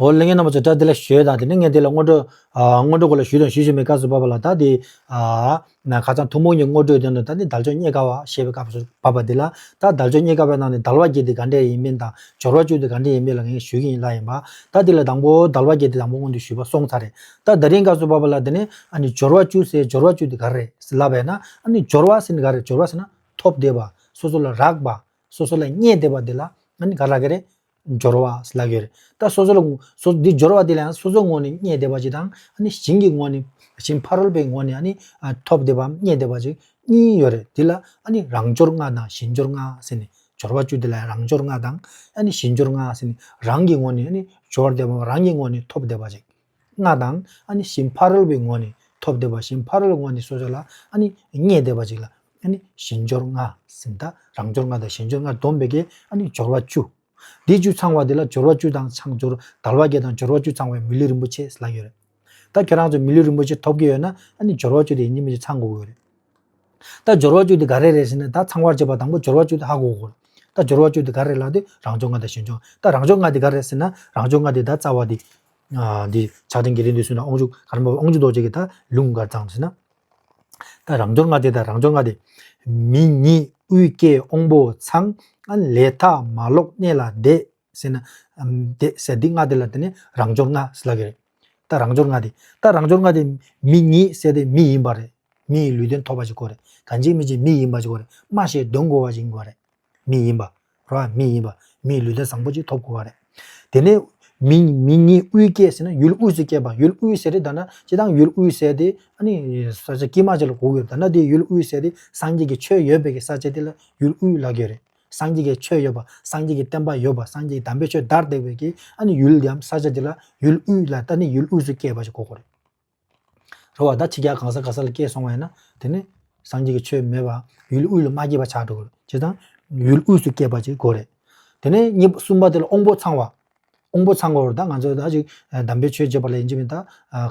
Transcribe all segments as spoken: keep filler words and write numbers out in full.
འོ་ལྷན་རྒྱས་རྣམ་པ་ཚོ། ད་དེ་ལ་ཞུས་དང་། དེ་ནས་ངས་དེ་ལ་སྔོན་འགྲོ། ཨ་སྔོན་འགྲོ་སྐོར་ལ་ཞུས་དང་ཞུས་བཞིན་པའི་སྐབས་སུ་བབས་པ་ལ། ད་དེ་ཨ་ན་ཁ་སང་ཐུན་མོང་གི་སྔོན་འགྲོའི་དོན་དུ། ད་དེ་དལ་འབྱོར་རྙེད་དཀའ་བ་ཞེས་པའི་སྐབས་སུ་བབས་པ་དེ་ལ། ད་དལ་འབྱོར་རྙེད་དཀའ་བའི་ནང་ནས་དལ་བ་བརྒྱད་དེ་ག་འདྲས་ཡིན་མིན་དང་། འབྱོར་བ་བཅུ་དེ་ག་འདྲས་ཡིན་མིན་ལ་ངས་ཞུ་གི་ཡིན་ལ། ཡིན་པ། ད་དེ་ལ་དང་པོ་དལ་བ་བརྒྱད་དེ་དང་པོ་སྔོན་དུ་ཞུས་པ་སོང་ཚར་རེད། ད་དེ་རིང་སྐབས་སུ་བབས་པ་ལ། དེ་ནས་ཨ་ནི་འབྱོར་བ་བཅུ་ཟེར། འབྱོར་བ་བཅུ་དེ་ག་རེ་རེད་ལབ་པ་ཡིན་ན། ཨ་ནི་འབྱོར་བ་ཟེར་ནི་ག་རེ། འབྱོར་བ་ཟེར་ན་ཐོབ་བསྡད་པ། སོ་སོ་ལ་རག་པ། སོ་སོ་ལ་རྙེད་བསྡད་པ་དེ་ལ་ཨ་ནི་ག་རེ་ལབ་ཀྱི་རེད། འབྱོར་བ་ལབ་ཀྱི་ཡོད་རེད། ད་སོ་སོ་ལ་སོ་འདི་འབྱོར་བ་དེ་ལ་ཡང་སོ་སོའི་ངོས་ནས་རྙེད་བསྡད་པ་ཅིག་དང་། ཨ་ནི་གཞན་གྱི་ངོས་ནས། གཞན་ཕ་རོལ་པོའི་ངོས་ནས་ཨ་ནི་ཨ་ཐོབ་བསྡད་པའམ་རྙེད་བསྡད་པ་ཅིག་གཉིས་ཡོད་རེད། དེ་ལ་ཨ་ནི་རང་འབྱོར་ལྔ་དང་གཞན་འབྱོར་ལྔ་ཟེར་ནས། འབྱོར་བ་བཅུ་དེ་ལ་རང་འབྱོར་ལྔ་དང་། ཨ་ནི་གཞན་འབྱོར་ལྔ་ཟེར་ནས། རང་གི་ངོས་ནས་ཨ་ནི་འབྱོར་བསྡད་པ། རང་གི་ངོས་ནས་ཐོབ་བསྡད་པ་ཅིག་ལྔ་དང་། ཨ་ནི་གཞན་ཕ་རོལ་པོའི་ངོས་ནས་ཐོབ་བསྡད་པ། གཞན་ཕ་རོལ་ངོས་ནས་སོ་སོ་ལ་ཨ་ནི་རྙེད་བསྡད་པ་ཅིག་ལ་ཨ་ནི་གཞན་འབྱོར་ལྔ་ཟེར། ད་རང་འབྱོར་ལྔ་དང་གཞན་འབྱོར་ལྔ་བསྡོམས་པའི་གི་ཨ་ནི་འབྱོར་བ་བཅུ། འདི་བཅུ་ཚང་བ་དེ་ལ། འབྱོར་བ་བཅུ་དང་ཚང་། འབྱོར། དལ་བ་བརྒྱད་དང་འབྱོར་བ་བཅུ་ཚང་བའི་མི་ལུས་རིན་པོ་ཆེ་ལབ་ཡོད་རེད། ད་ཁྱེད་རང་ཚོ་མི་ལུས་རིན་པོ་ཆེ་ཐོབ་ཀྱི་ཡོད་ན། ཨ་ནི་འབྱོར་བ་བཅུ་དེ་ཡིན་གཅིག་མིན་གཅིག་ཚང་དགོས་ཀྱི་ཡོད་རེད། ད་འབྱོར་བ་བཅུ་དེ་ག་རེ་རེད་ཟེར་ན། ད་ཚང་བར་བྱེད་པ་དང་པོ་འབྱོར་བ་བཅུ་དེ་ཧ་གོ་དགོས་རེད། ད་འབྱོར་བ་བཅུ་དེ་ག་རེ་ལབ་དུས། རང་འབྱོར་ལྔ་དང་གཞན་འབྱོར། ད་རང་འབྱོར་ལྔ་དེ་ག་རེ་རེད་ཟེར་ན། རང་འབྱོར་ལྔ་དེ་ད་རྩ་བ་དེ། ཨ་འདི་ཕྱག་ཆེན་དགེ་ལྡན་འདུས་གསུངས་ན། དབང་ཕྱུག་གར་མ་པ་དབང་ཕྱུག་རྡོ་རྗེ་གིས་ད་ལུང་ག་རེ་བརྩམས་ཟེར་ན། ད་རང་འབྱོར་ལྔ་དེ། ད་རང་འབྱོར་ལྔ་དེ། མི་ཉིད་དབུས་སྐྱེས་དབང་པོ་ཚང་། ཨ་ལས་མཐའ་མ་ལོག་གནས་ལ་བདེ་ཟེར་ན། ཨམ་བདེ་ཟེར་འདི་ལྔ་དེ་ལ་དེ་ནི་རང་འབྱོར་ལྔ་ཟེར་ལབ་ཀྱི་རེད། ད་རང་འབྱོར་ལྔ་དེ། ད་རང་འབྱོར་ལྔ་དེ། མི་ཉིད་ཟེར་དེ་མི་ཡིན་པ་རེད། མི་ཡི་ལུས་རྟེན་ཐོབ་པ་ཅིག་དགོས་རེད། གང་ཅིའི་མི་ཅིག་མི་ཡིན་པ་ཅིག་དགོས་རེད། སྨྲ་ཤེས་འདོན་དགོས་པ་ཅིག་དགོས་རེད། མི་ཡིན་པ། རོ། མི་ཡིན་པ། མིའི་ལུས་རྟེན་བཟང་པོ་ཅིག་ཐོབ་དགོས་པ་རེད། དེ་ནས་མི་མི་ཉིད་དབུས་སྐྱེས་ཟེར་ན། ཡུལ་དབུས་སུ་སྐྱེས་པ། ཡུལ་དབུས་ཟེར་དེ་ད་ན་སྤྱིར་བཏང་ཡུལ་དབུས་ཟེར་དེ་ཨ་ནི་ས་ཆ་དཀྱིལ་མ་ཅིག་ལ་གོ་གི་ཡོད། ད་ན་དེ་ཡུལ་དབུས་ཟེར་དེ་སངས་རྒྱས་ཀྱི་ཆོས་ཡོད་པའི་གི་ས་ཆ་དེ་ལ་ཡུལ་དབུས་ལབ་ཀྱི་ཡོད་རེད། སངས་རྒྱས་ཀྱི་ཆོས་ཡོད་པ། སངས་རྒྱས་ཀྱི་བསྟན་པ་ཡོད་པ། སངས་རྒྱས་ཀྱི་དམ་པའི་ཆོས་དར་བསྡད་པའི་གི་ཨ་ནི་ཡུལ་དེའམ་ས་ཆ་དེ་ལ་ཡུལ་དབུས་ལ། ད་ནི་ཡུལ་དབུས་སུ་སྐྱེས་པ་ཅིག་གོ་དགོས་རེད། རེད་བ། ད་ཕྱི་རྒྱལ་གང་ས་ག་ས་ལ་སྐྱེས་སོང་བ་ཡིན་ན། དེ་ནི་སངས་རྒྱས་ཀྱི་ཆོས་མེད་པ། ཡུལ་དབུས་ལ་མ་སྐྱེས་པ་ཆགས་འགྲོ་གི་རེད། བྱས་ཙང་ཡུལ་དབུས་སུ་སྐྱེས་པ་ཅིག་དགོས་རེད། དེ་ནས་གཉིས་པ། གསུམ་པ་དེ་ལ་དབང་པོ་ཚང་བ། དབང་པོ་ཚང་དགོས་རེད། ད་ང་ཚོ་ད་ཅིག་དམ་པའི་ཆོས་བྱེད་པ་ལ་ཡིན་གཅིག་མིན། ད་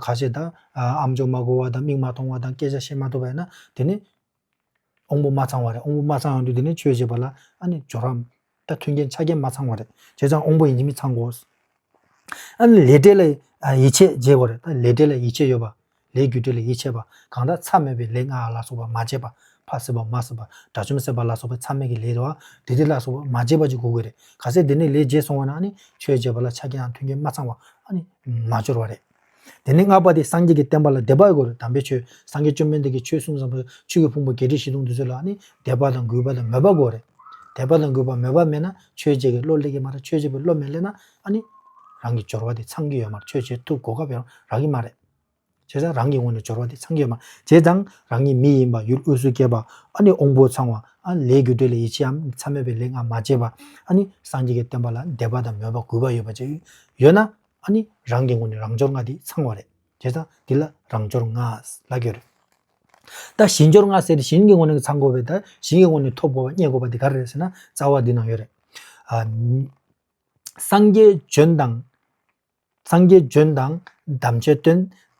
ཁ་ཤས་ད་ཨམ་ཅོག་མ་གོ་བ་དང་། མིག་མ་མཐོང་བ་དང་། སྐད་ཆ་བཤད་མ་ཐུབ་པ་ཡིན་ན། དེ་ནི་དབང་པོ་མ་ཚང་བ་རེད། དབང་པོ་མ་ཚང་ཡོང་དུས་དེ་ནི་ཆོས་བྱེད་པ་ལ་ཨ་ནི་སྦྱོར་བ། ད་མཐུན་རྐྱེན་ཆ་རྐྱེན་མ་ཚང་བ་རེད། བྱས་ཙང་དབང་པོ་ཡིན་གཅིག་མིན་གཅིག་ཚང་དགོས། ཨ་ནི་ལས་འབྲས་ལ་ཡིད་ཆེས་བྱེད་དགོས་རེད། ད་ལས་འབྲས་ལ་ཡིད་ཆེས་ཡོད་པ། ལས་རྒྱུ་འབྲས་ལ་ཡིད་ཆེས་པ། གང་ལྟར་མཚམས་མེད་པའི་ལས་ལྔ་ལ་སོགས་པ་མ་བྱས་པ། ཕ་བསད་པ། མ་བསད་པ། དགྲ་བཅོམ་བསད་པ་ལ་སོགས་པའི་མཚམས་མེད་ཀྱི་ལས་རེད་བ། དེ་དེ་ལ་སོགས་པ་མ་བྱས་པ་ཅིག་དགོས་ཀྱི་རེད། གལ་སྲིད་དེ་ནས་ལས་བྱས་སོང་བ་ན། ཨ་ནི་ཆོས་བྱེད་པ་ལ་ཆ་རྐྱེན་དང་མཐུན་རྐྱེན་མ་ཚང་བ་ཨ་ནི་མ་སྦྱོར་བ་རེད། དེ་ནས་ལྔ་པ་དེ་སངས་རྒྱས་ཀྱི་བསྟན་པ་ལ་དད་པ་ཡོད་དགོས་རེད། དམ་པའི་ཆོས། སངས་རྒྱས་བཅོམ་ལྡན་འདས་ཀྱི་ཆོས་གསུང་བཟང་པོ། ཆོས་ཀྱི་ཕུང་པོ་བརྒྱད་ཁྲི་བཞི་སྟོང་འདི་ཚོ་ལ་ཨ་ནི་དད་པ་དང་གུས་པ་དང་མོས་པ་དགོས་རེད། དད་པ་དང་གུས་པ་མོས་པ་མེད་ན་ཆོས་བྱེད་ཀྱི་བློ་སླེབས་ཀྱི་མ་རེད། ཆོས་བྱེད་པའི་བློ་མི་སླེབས་ན་ཨ་ནི་རང་གི་སྦྱོར་བ་དེ་ཚང་གི་ཡོད་མ་རེད། ཆོས་བྱེད་ཐུབ་གོ་སྐབས་ཡང་རག་གི་མ་རེད། བྱས་ཙང་རང་གི་ངོས་ནས་སྦྱོར་བ་དེ་ཚང་གི་ཡོད་མ་རེད། བྱས་ཙང་རང་ཉིད་མི་ཡིན་པ། ཡུལ་དབུས་སུ་སྐྱེས་པ། ཨ་ནི་དབང་པོ་ཚང་བ། ཨ་ལས་རྒྱུ་འབྲས་ལ་ཡིད་ཆེས་པའམ་མཚམས་མེད་པའི་ལས་ལྔ་མ་བྱས་པ། ཨ་ནི་སངས་རྒྱས་ཀྱི་བསྟན་པ་ལ་དད་པ་དང་མོས་པ་གུས་པ་ཡོད་པ་ཅིག་ཡོད་ན། ཨ་ནི་རང་གི་ངོས་ནས་རང་འབྱོར་ལྔ་དེ་ཚང་བ་རེད། བྱས་ཙང་འདི་ལ་རང་འབྱོར་ལྔ་ལབ་ཀྱི་རེད། ད་གཞན་འབྱོར་ལྔ་ཟེར་དེ་གཞན་གྱི་ངོས་ནས་ཚང་དགོས་པས། ད་གཞན་གྱི་ངོས་ནས་ཐོབ་དགོས་པ། རྙེད་དགོས་པ་དེ་ག་རེ་རེད་ཟེར་ན། རྩ་བ་འདི་ནང་ཡོད་རེད། ཨ་སངས་རྒྱས་བྱོན་དང་། སངས་རྒྱས་བྱོན་དང་དམ་ཆོས་སྟོན།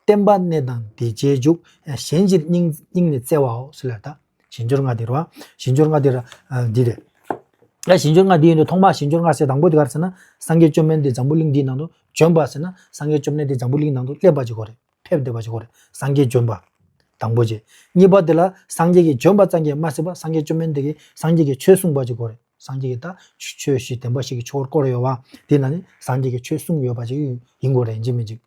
བསྟན་པ་གནས་དང་གདུལ་བྱའི་རྒྱུ། གཞན་ཕྱིར་སྙིང་སྙིང་ནས་བརྩེ་བའོ་ཟེར་ལ། ད་གཞན་འབྱོར་ལྔ་དེ་རེད་བ། གཞན་འབྱོར་ལྔ་དེ་ར་ཨ་འདི་རེད། ད་གཞན་འབྱོར་ལྔ་འདི་ཡིན་དུས། ཐོག་མར་གཞན་འབྱོར་ལྔ་ཟེར་དང་པོ་དེ་ག་རེ་ཟེར་ན། སངས་རྒྱས་བཅོམ་ལྡན་འདས་འཛམ་བུ་གླིང་འདིའི་ནང་དུ་བྱོན་པ་ཟེར་ན། སངས་རྒྱས་བཅོམ་ལྡན་འདས་འཛམ་བུ་གླིང་ནང་དུ་སླེབས་པ་ཅིག་དགོས་རེད། ཕེབས་བསྡད་པ་ཅིག་དགོས་རེད། སངས་རྒྱས་བྱོན་པ་དང་པོ་བྱས། གཉིས་པ་དེ་ལ་སངས་རྒྱས་ཀྱིས་བྱོན་པ་ཙམ་གྱིས་མ་ཟད་པར། སངས་རྒྱས་བཅོམ་ལྡན་འདས་ཀྱིས་སངས་རྒྱས་ཀྱི་ཆོས་གསུངས་པ་ཅིག་དགོས་རེད། སངས་རྒྱས་ཀྱིས་ད་ཆོས་བཞི་བདེན་པ་བཞི་གི་ཆོས་སྐོར་ཡོད་བ། དེ་ནང་ནས་སངས་རྒྱས་ཀྱིས་ཆོས་གསུངས་ཡོད་པ་ཅིག་ཡིན་དགོས་རེད། ཡིན་གཅིག་མིན་གཅིག་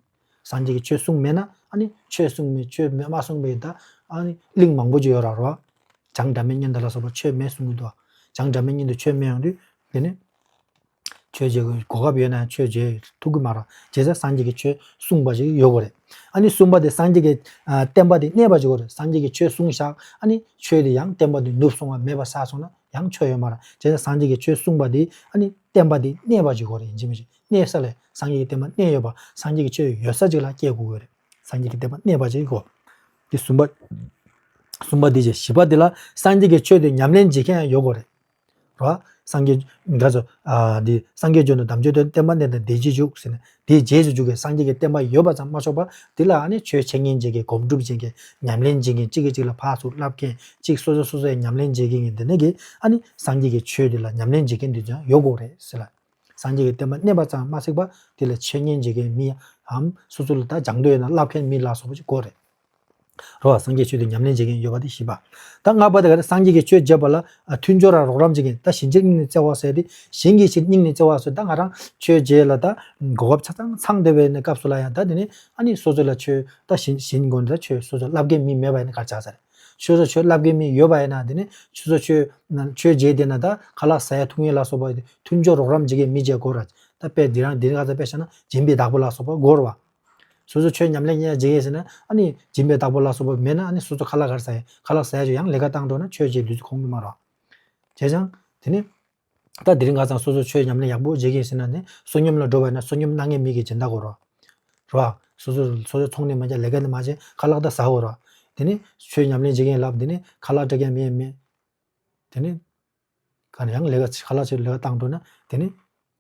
སངས་རྒྱས་ཀྱིས་ཆོས་གསུངས་མེད་ན། ཨ་ནི་ཆོས་གསུངས་མེད། ཆོས་མེད་མ་གསུངས་པའི་ད་ཨ་ནི་གླིང་མང་པོ་ཅིག་ཡོད་ར་རོ། བྱང་སྒྲ་མི་སྙན་དང་ལ་སོགས་པ་ཆོས་མེད་གསུང་གི་འདུག་བ། བྱང་སྒྲ་མི་སྙན་དུ་ཆོས་མེད་ཡོང་དུས། དེ་ནི་ཆོས་བྱེད་དགོས། གོ་སྐབས་ཡོད་ན་ཆོས་བྱེད་ཐུབ་ཀྱི་མ་རེད། བྱས་ཙང་སངས་རྒྱས་ཀྱིས་ཆོས་གསུངས་པ་ཅིག་ཡོད་དགོས་རེད། ཨ་ནི་གསུམ་པ་དེ་སངས་རྒྱས་ཀྱི་ཨ་བསྟན་པ་དེ་གནས་པ་ཅིག་དགོས་རེད། སངས་རྒྱས་ཀྱིས་ཆོས་གསུངས་བཞག་ཨ་ནི་ཆོས་དེ་ཡང་བསྟན་པ་དེ་ནུབ་སོང་བ་མེད་པ་ཟག་སོང་ན་ཡང་ཆོས་ཡོད་མ་རེད། བྱས་ཙང་སངས་རྒྱས་ཀྱིས་ཆོས་གསུངས་པ་དེ་ཨ་ནི་བསྟན་པ་དེ་གནས་པ་ཅིག་དགོས་རེད། ཡིན་གཅིག་མིན་གཅིག་གནས་ས་ལས། སངས་རྒྱས་ཀྱི་བསྟན་པ་གནས་ཡོད་པ། སངས་རྒྱས་ཀྱི་ཆོས་ཡོད་ས་ཅིག་ལ་སྐྱེ་དགོས་ཀྱི་རེད། སངས་རྒྱས་ཀྱི་བསྟན་པ་གནས་པ་ཅིག་དགོས། དེ་གསུམ་པ། གསུམ་པ་དེ་བྱས། བཞི་པ་དེ་ལ་སངས་རྒྱས་ཀྱི་ཆོས་དེ་ཉམས་ལེན་བྱེད་མཁན་ཡང་ཡོད་དགོས་རེད། རོ། སངས་རྒྱས་ག་ཚོ་ཨ་འདི་སངས་རྒྱས་བྱོན་དང་དམ་ཆོས་སྟོན། བསྟན་པ་གནས་དང་གདུལ་བྱའི་རྒྱུ་ཟེར་ནས། དེའི་རྗེས་སུ་འཇུག་པའི་སངས་རྒྱས་ཀྱི་བསྟན་པ་ཡོད་པ་ཙམ་མ་ཆོག་པ། དེ་ལ་ཨ་ནི་ཆོས་འཆད་ཉན་བྱེད་མཁན། སྒོམ་སྒྲུབ་བྱེད་མཁན། ཉམས་ལེན་བྱེད་མཁན། གཅིག་གིས་གཅིག་ལ་ཕར་ཚུར་བསླབ་མཁན། གཅིག་སོ་སོ་སོ་སོའི་ཉམས་ལེན་བྱེད་མཁན་གྱི་འདི་ནས་ཀྱི་ཨ་ནི་སངས་རྒྱས་ཀྱི་ཆོས་འདི་ལ་ཉམས་ལེན་བྱེད་མཁན་འདི་ཚོ་ཡང་ཡོད་དགོས་རེད་ཟེར་ལ། སངས་རྒྱས་ཀྱི་བསྟན་པ་གནས་པ་ཙམ་མ་ཟད་པ་དེ་ལ་འཆད་ཉན་བྱེད་མཁན་མིའམ་སོ་སོ་ལ་ད་སྦྱང་འདོད་ཡོད་ན་བསླབ་མཁན་མི་ལ་སོགས་པ་ཅིག་དགོས་རེད། རོ། སངས་རྒྱས་ཆོས་དེ་ཉམས་ལེན་བྱེད་མཁན་ཡོད་པ་དེ་བཞི་པ། ད་ལྔ་པ་དེ་ག་རེ། སངས་རྒྱས་ཀྱི་ཆོས་བྱེད་པ་ལ་མཐུན་སྦྱོར་ར་རོགས་རམ་བྱེད་མཁན། ད་གཞན་ཕྱིར་སྙིང་ནས་བརྩེ་བ་ཟེར་དེ་གཞན་གྱི་ཕྱིར་སྙིང་ནས་བརྩེ་བ་ཟེར། ད་ང་རང་ཆོས་བྱེད་ལ་ད་གོ་སྐབས་ཆ་ཚང་ཚང་བསྡད་པའི་གནས་སྐབས་སུ་ལ་ཡང་ད་དེ་ནི་ཨ་ནི་སོ་སོ་ལ་ཆོས་ད་གཞན་གཞན་མགོ་ནས་ད་ཆོས་སོ་སོ་བསླབ་མཁན་མི་མེད་པ་ཡིན་ན་ག་རེ་བྱ་ས་རེད། སོ་སོ་ཆོས་བསླབ་མཁན་མི་ཡོད་པ་ཡིན་ན་དེ་ནི་སོ་སོ་ཆོས་ཆོས་བྱེད་དེ་ན་ད་ཁ་ལག་ཟ་ཡ་འཐུང་ཡ་ལ་སོགས་པ་མཐུན་སྦྱོར་རོགས་རམ་བྱེད་མཁན་མི་བྱེད་དགོས་ར། ད་དཔེ་འདི་རང་འདི་རིང་ཁ་ཚ་དཔེ་བཞག་ན་སྦྱིན་པའི་བདག་པོ་ལ་སོགས་པ་དགོས་ར་བ། སོ་སོ་ཆོས་ཉམས་ལེན་གཉེར་བྱེད་ཡས་ཟེར་ན་ཨ་ནི་སྦྱིན་པའི་བདག་པོ་ལ་སོགས་པ་མེད་ན་ཨ་ནི་སོ་སོ་ཁ་ལག་ག་རེ་ཟ་ཡ། ཁ་ལག་ཟ་ཡ་ཆོས་ཡང་ལས་ཀ་བཏང་འགྲོ་ན་ཆོས་བྱེད་དུས་ཚོད་ཁོམ་གི་མ་རེད། བྱས་ཙང་དེ་ནི་ད་དེ་རིང་ཁ་སང་སོ་སོ་ཆོས་ཉམས་ལེན་ཡག་པོ་བྱེད་ཀྱི་ཡིན་ཟེར་ན་ནི་བསོད་སྙོམས་ལ་འགྲོ་བ་ཡིན་ན་བསོད་སྙོམས་གནང་མཁན་མི་གི་སྦྱིན་བདག་དགོས་རེད་བ། རེད་བ། སོ་སོ་སོ་སོ་ཚོང་ནི་མ་བྱས་ལས་ཀ་ནི་མ་བྱས་ཁ་ལག་ད་ཟ་དགོས་རེད་བ། དེ་ནི་ཆོས་ཉམས་ལེན་བྱེད་མཁན་ལབ་དེ་ནི་ཁ་ལག་སྤྲད་མཁན་མི་ཡང་མེད། དེ་ནི། ག་ནས་ཡང་ལས་ཀ་ཁ་ལག་ཆེད་ལས་ཀ་བཏང་འགྲོ་ན་དེ་ནི་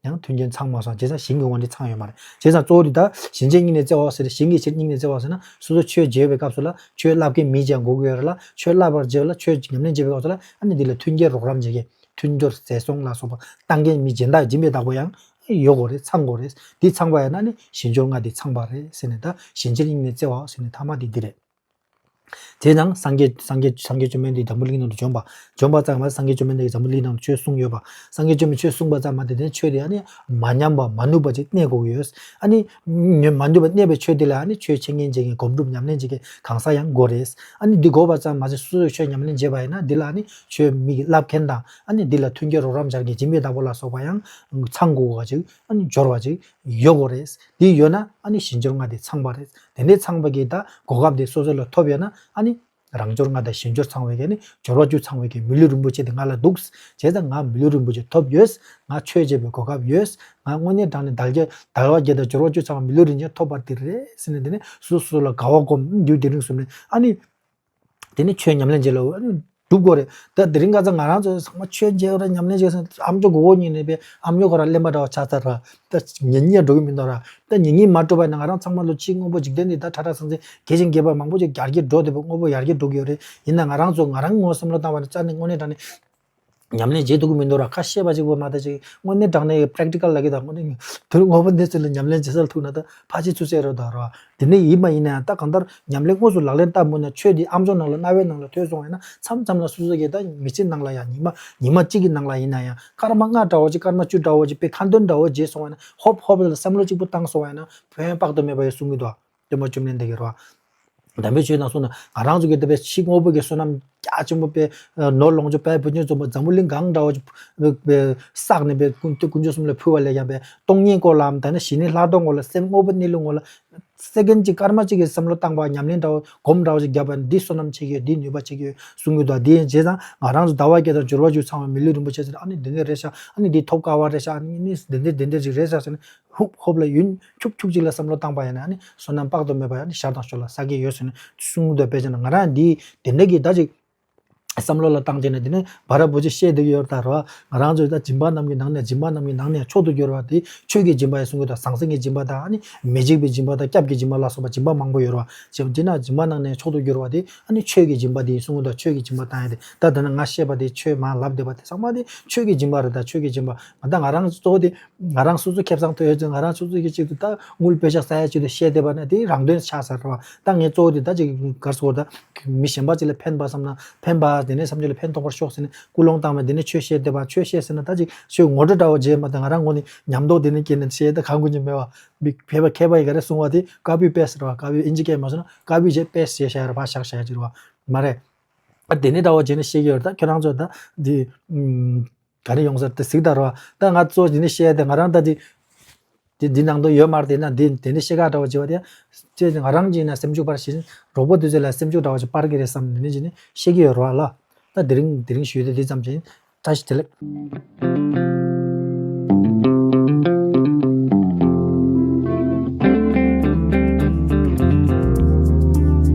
ཡང་མཐུན་རྐྱེན་ཚང་མ་སོང་བྱས་ཙང་གཞན་གྱི་ངོས་ནས་ཚང་ཡོད་མ་རེད། བྱས་ཙང་གཙོ་བོ་དེ་ད་གཞན་ཕྱིར་སྙིང་ནས་བརྩེ་བ་ཟེར་གཞན་གྱི་ཕྱིར་སྙིང་ནས་བརྩེ་བ་ཟེར་ན་སོ་སོ་ཆོས་བྱེད་པའི་སྐབས་སུ་ལ་ཆོས་བསླབ་མཁན་མི་ཅན་དགོས་ཀྱི་ཡོད་རེད་ལ། ཆོས་བསླབ་པར་བྱེད་པ་ལ་ཆོས་ཉམས་ལེན་བྱེད་པའི་སྐབས་སུ་ལ་ཨ་ནི་འདི་ལ་མཐུན་རྐྱེན་རོགས་རམ་བྱེད་མཁན་མཐུན་སྦྱོར་བརྩེ་སྲུང་ལ་སོགས་པ་བཏང་མཁན་མི་སྦྱིན་བདག་སྦྱིན་པའི་བདག་པོ་ཡང་ཡོད་དགོས་རེད། ཚང་དགོས་རེད། འདི་ཚང་པ་ཡིན་ན་ནི་གཞན་འབྱོར་ལྔ་འདི་ཚང་པ་རེད་ཟེར་ནས་ད་གཞན་ཕྱིར་སྙིང་ནས་བརྩེ་བ་ཟེར་ནས་ཐ་མ་འདི་འདི་རེད། དེས་ན་སངས་རྒྱས་སངས་རྒྱས་སངས་རྒྱས་བཅོམ་ལྡན་འདས་འཛམ་བུ་གླིང་ནང་དུ་བྱོན་པ། བྱོན་པ་ཙམ་མ་ཟད་སངས་རྒྱས་བཅོམ་ལྡན་འདས་ཀྱིས་འཛམ་བུ་གླིང་ནང་དུ་ཆོས་གསུངས་ཡོད་པ། སངས་རྒྱས་བཅོམ་ལྡན་ཆོས་གསུངས་པ་ཙམ་མ་ཟད་དེ་ནས་ཆོས་དེ་ཨ་ནི་མ་ཉམས་པ་མ་ནུབ་པ་ཅིག་གནས་དགོས་ཀྱི་ཡོད། ཨ་ནི་མ་ནུབ་པ་གནས་པའི་ཆོས་དེ་ལ་ཨ་ནི་ཆོས་འཆད་ཉན་བྱེད་མཁན་སྒོམ་སྒྲུབ་ཉམས་ལེན་བྱེད་མཁན་གང་ཟག་ཡང་དགོས་རེད། ཨ་ནི་འདི་དགོས་པ་ཙམ་མ་ཟད་སོ་སོས་ཆོས་ཉམས་ལེན་བྱེད་པ་ཡིན་ན་འདི་ལ་ཨ་ནི་ཆོས་མི་གི་བསླབ་མཁན་དང་ཨ་ནི་འདི་ལ་མཐུན་རྐྱེན་རོགས་རམ་སྦྱར་མཁན་སྦྱིན་པའི་བདག་པོ་ལ་སོགས་པ་ཡང་ཚང་དགོས་པ་ཅིག་ཨ་ནི་འབྱོར་བ་ཅིག་ཡོད་དགོས་རེད། འདི་ཡོད་ན་ཨ་ནི་གཞན་འབྱོར་ལྔ་དེ་ཚང་པ་རེད། དེ་འདྲའི་ཚང་པ་གི་ད་གོ་སྐབས་དེ་སོ་སོ་ལ་ཐོབ་ཡོད་ན་ཨ་ནི་རང་འབྱོར་ལྔ་དང་གཞན་འབྱོར་ཚང་བའི་གི་ནི་འབྱོར་བ་བཅུ་ཚང་བའི་གི་མི་ལུས་རིན་པོ་ཆེ་དེ་ང་ལ་འདུག་བྱས་ཙང་ང་མི་ལུས་རིན་པོ་ཆེ་ཐོབ་ཡོད། ང་ཆོས་བྱེད་པའི་གོ་སྐབས་ཡོད། ང་དངོས་གནས་དྲང་གནས་དལ་བརྒྱད་དལ་བ་བརྒྱད་དང་འབྱོར་བ་བཅུ་ཚང་བའི་མི་ལུས་རིན་ཆེན་ཐོབ་པ་དེ་རེད་ཟེར་ནས་དེ་ནི་སོ་སོ་ལ་དགའ་བ་སྒོམ་འདུས་དེ་རིང་གསུམ་ནས་ཨ་ནི། དེ་ནི་ཆོས་ཉམས་ལེན་བྱེད་ལ་ཨ་ནི་སྒྲུབ་དགོས་རེད། ད་དེ་རིང་ཁ་སང་ང་རང་ཚོ་ཚང་མ་ཆོས་བྱེད་ར་ཉམས་ལེན་བྱེད་སོང་ཨ་མཆོག་གོ་གོ་ཉིན་ནས་པས་ཨ་མཆོག་ཁོ་ར་གླེན་པ་འདྲ་བ་ཆགས་ཚར་ར། ད་ཉན་ཉན་འགྲོ་གི་མི་འདུག་ར། ད་ཉན་ཉན་མ་གྲུབ་པ་ཡིན་ན་ང་རང་ཚང་མ་ལོ་གཅིག་དངོས་པོ་འཇིག་རྟེན་འདི་ད་ཁྲ་ཁྲ་ཚང་ཚིང་རྒས་ཤིང་རྒས་པ་མང་པོ་ཅིག་ཡར་རྒྱས་འགྲོ་བསྡད་པ་དངོས་པོ་ཡར་རྒྱས་འགྲོ་གི་ཡོད་རེད། ཡིན་ན་ང་རང་ཚོ་ང་རང་ངོ་བསམ་བློ་བཏང་བ་ནི་རྩ་ནས་དངོས་གནས་དྲང་གནས་ཉམས་ལེན་བྱེད་ཐུབ་ཀྱི་མི་འདུག་ར། ཁ་བཤད་པ་གཅིག་པོ་མ་གཏོགས་ཅིག་དངོས་གནས་དྲང་གནས་པྲེག་ཊི་ཀལ་ལ་གི་ད་དངོས་གནས་དོན་དངོས་པོ་གནས་ཚུལ་ལ་ཉམས་ལེན་བྱེད་སར་ཐུག་ན་ད་ཕལ་ཆེར་ཚུད་ཚར་རེད་ད་ར། དེ་ནས་ཡིན་མ་ཡིན་ན་ཡང་ད་གང་ལྟར་ཉམས་ལེན་དངོས་སུ་ལག་ལེན་བསྟར་མུས་ན་ཆོས་འདི་ཨ་མཆོག་ནང་ལ་རྣ་བའི་ནང་ལ་ཐོས་སོང་བ་ཡིན་ན་མཚམས་མཚམས་ལ་སོ་སོ་གི་ད་མི་ཚེ་ནང་ལ་ཡང་ཉི་མ་ཉི་མ་གཅིག་གི་ནང་ལ་ཡིན་ན་ཡང་སྐར་མ་ལྔ་འདྲ་བོ་ཅིག་སྐར་མ་བཅུ་འདྲ་བོ་ཅིག་དཔེ་ཁ་འདོན་འདྲ་བོ་བྱས་སོང་བ་ཡིན་ན་ཧོབ་ཧོབ་ལ་བསམ་བློ་གཅིག་པུ་བཏང་སོང་བ་ཡིན་ན་ཕན་ཡོན་དཔག་ཏུ་མེད་པ་ཡོད་གསུང་གི་འདུག་སྟོན་པ་བཅོམ་ལྡན་འདས་ཀྱིས་རེད་བ། དམ་པའི་ཆོས་དང་གསུངས་ན་ང་རང་ཚོ་གི་ད་དཔེ་ཕྱི་དངོས་པོ་གི་བསོད་ནམས་རྒྱ་ཆེན་པོ་དཔེ་ནོར་ལོངས་སྤྱོད་དཔལ་བུ་ཆེན་ཚོ་འཛམ་བུ་གླིང་གང་འདྲ་བ་ཅིག་དཔེ་བསགས་ནས་དཔེ་དཀོན་དཀོན་མཆོག་གསུམ་ལ་ཕུལ་བ་ལས་ཀྱང་དཔེ་སྟོང་ཉིད་སྐོར་ལའམ་ད་ནི་ཞི་གནས་ལྷག་མཐོང་སྐོར་ལ་སེམས་དངོས་པོ་གནས་ལུགས་ངོ་ལ་སེ་ཀན་གཅིག་སྐར་མ་གཅིག་གི་བསམ་བློ་བཏང་བ་ཉམས་ལེན་འདྲ་བོ་སྒོམ་འདྲ་བོ་ཅིག་བརྒྱབ་པ་ནི་འདི་བསོད་ནམས་ཆེ་གི་ཡོད། འདི་ནུས་པ་ཆེ་གི་ཡོད་གསུང་གི་འདུག་དེ་ཡིན་བྱས་ཙང་ང་རང་ཚོ་ཟླ་བ་བརྒྱད་དང་འབྱོར་བ་བཅུ་ཚང་བའི་མི་ལུས་རིན་པོ་ཆེ་ཟེར་ཨ་ནི་འདི་འདྲ་རེད་ཤག་ཨ་ནི་འདི་ཐོབ་དཀའ་བ་རེད་ཤག་ཨ་ནི་འདི་འདྲ་འདི་འདྲ་ཅིག་རེད་ཤག་ཟེར་ནས། ཧུབ་ཧོབ་ལ་ཡུན་ཁྱུག་ཁྱུག་ཅིག་ལ་བསམ་བློ་བཏང་པ་ཡིན་ན་ཨ་ནི་བསོད་ནམས་དཔག་ཏུ་མེད་པ་ཡང་ནི་ཤར་དང་ཕྱོགས་ལ་བསགས་ཀྱི་ཡོད་ཟེར་ནས་གསུང་གི་འདུག་དཔེ་བྱས་ན་ང་རང་འདི་དེ་འདྲ་གི་ད་ཅིག་བསམ་བློ་ལ་བཏང་བྱས་ནས་དེ་ནི་བར་བུ་ཅིག་བཤད་འདུག་ཡོད་ད་རོ། ང་རང་ཚོའི་ད་སྦྱིན་པ་རྣམས་ཀྱི་ནང་ནས་སྦྱིན་པ་རྣམས་ཀྱི་ནང་ནས་མཆོག་ཏུ་གྱུར་བ་དེ་ཆོས་ཀྱི་སྦྱིན་པ་ཡང་གསུང་གི་འདུག་ཟང་ཟིང་གི་སྦྱིན་པ་དང་ཨ་ནི་མི་འཇིགས་པའི་སྦྱིན་པ་དང་སྐྱབས་ཀྱི་སྦྱིན་པ་ལ་སོགས་པ་སྦྱིན་པ་མང་པོ་ཡོད་རོ། ཅེས་འདི་ན་སྦྱིན་པ་ནང་ནས་མཆོག་ཏུ་གྱུར་བ་དེ་ཨ་ནི་ཆོས་ཀྱི་སྦྱིན་པ་དེ་ཡིན་གསུང་གི་འདུག་ཆོས་ཀྱི་སྦྱིན་པ་བཏང་ཡ་དེ་ད་དེ་ན་ང་བཤད་པ་དེ་ཆོས་མ་ལབ་བསྡད་པ་དེ་ཚང་མ་དེ་ཆོས་ཀྱི་སྦྱིན་པ་རེད། ད་ཆོས་ཀྱི་སྦྱིན་པ་ང་ད་ང་རང་གཙོ་བོ་དེ། ང་རང་སོ་སོ་ཁེ་བཟང་ཐོབ་ཡོད་ཚེ་ང་རང་སོ་སོ་གི་ཆེད་དུ་ད་དངུལ་པེ་ཤག་ཟ་ཡ་ཆེད་དུ་བཤད་བསྡད་པ་ན་དེ་རང་དོན་ཆགས་ཚར་བ། ད་ངས་གཙོ་བོ་དེ་ད་ཅིག་གར་སོང་ད་མི་གཞན་པ་ཅིག་ལ་ཕན་པ་བསམ་ན་ཕན་པ་དེ་ནས་བསམ་ཚུལ་ལ་ཕན་ཐོགས་པར་ཤོག་ཟེར་ནས་ཀུན་སློང་བཏང་བ་དེ་ནས་ཆོས་བཤད་བསྡད་པ་ཆོས་བཤད་ཟེར་ན་ད་ཅིག་ཆོས་ངོ་སྤྲོད་འདྲ་བོ་བྱས་མ་ད་ང་རང་ངོ་ནས་ཉམས་རྟོགས་དེ་ནས་སྐྱེས་ནས་བཤད་ད་གང་དགོས་ཉིན་མེད་བ། མི་ཕལ་པ་མཁས་པ་ཡི་ག་རེ་གསུང་བ་དེ་ཀ་པི་པེ་སི་ར་བ་ཀ་པི་ཨིན་ཇི་སྐད་མ་སོང་ན་ཀ་པི་བྱས་པེ་སི་བྱས་བཞག་ཡ་ར་བ་བཞག་བཞག་ཡ་ཅིག་ར་བ་མ་རེད། ཨ་དེ་ནས་འདྲ་བོ་བྱས་ནས་བཤད་ཀྱི་ཡོད་རེད། ད་ཁྱོད་རང་ཚོ་ད་འདི་ཨུམ། ག་རེ་ཡོང་ས་དེ་གཟིགས་ད་རོ། ད་ང་གཙོ་འདི་ནས་བཤད་དེ་ང་རང་ད་དེ་དེ་འདི་ནང་དུ་ཡོད་མ་རེད། དེ་ན་དེ་དེ་ནས་བཤད་ག་འདྲ་བོ་བྱེད་པ་དེ་ཅེས་ང་རང་གིས་ན་སེམས་ཤུགས་སྤར་ཞིང་གྲོགས་པོ་དེ་ཚོ་ལ་སེམས་ཤུགས་འདྲ་བོ་ཅིག་སྤར་གི་རེད་བསམ་འདི་ནས་ཅི་ནས་བཤད་ཀྱི་ཡོད་རོ་ལ། ད་དེ་རིང་དེ་རིང་ཞུས་ཏེ་དེ་ཙམ་ཅིག་བཀྲ་ཤིས་བདེ་ལེགས།